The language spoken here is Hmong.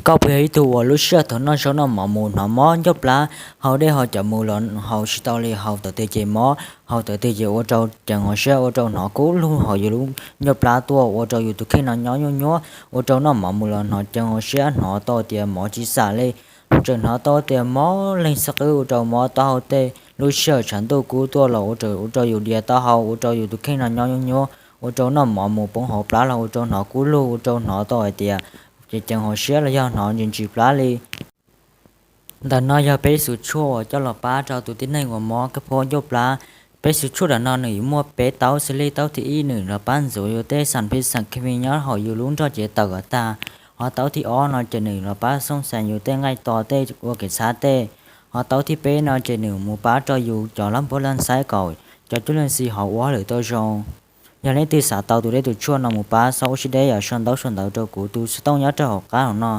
Koj puas yog ib tug uas lub sij hawm thaum noj zaub noj mov mus hnov mob ncauj plab, haus dej haus cawv mus los haus tsis tau li, haus tawm twg ces mob, haus tawm twg ces ua rau ceev hauv siab, ua rau hnov kub lug hauv yus lub ncauj plab tuaj, ua rau yus tus kheej no nyob nyuab nyuab, ua rau noj mov mus los hnov ceev hauv siab, hnov tau tias mov tsis xam li, tseem hnov tau tias mob leeg xwb qwb, ua rau mob taub hau tej, lub sij hawm tshav ntuj kub tuaj los ua rau yus dias taub hau, ua rau yus tus kheej no nyob nyuab nyuab, ua rau noj mov mus poob hauv plab los ua rau hnov kub lug, ua rau hnov tau hais tias ces ceev hauv siab los yog hnov ntsis ntsis plab li. Ntawm no yog peb xwm tshuaj uas coj los pab rau tus tib neeg uas mob kab phob ncauj plab. Peb xwm tshuaj ntawm no nws yuav muaj peb taub xws li taub thib ib nws los pab ntxuav yus tej xam phi xam khi nyob hauv yus lub nrog cev tawm kom tag. Ho taub thib ob no ces nws los pab xooj xees yus tej nqaij to tej ua kev txhab tej. Ho taub thib peb no ces nws mus pab rau yus cov lab npab lab xaib kom cov cuaj leej xis hauv ua hauj lwm tau zoo. Yog leej twg xav tau tus dej tus tshuaj no mus pab, xob ua siab deb yam sau ntaub sau ntawv rau kuv tus xov tooj nyob rau hauv qab hauv no.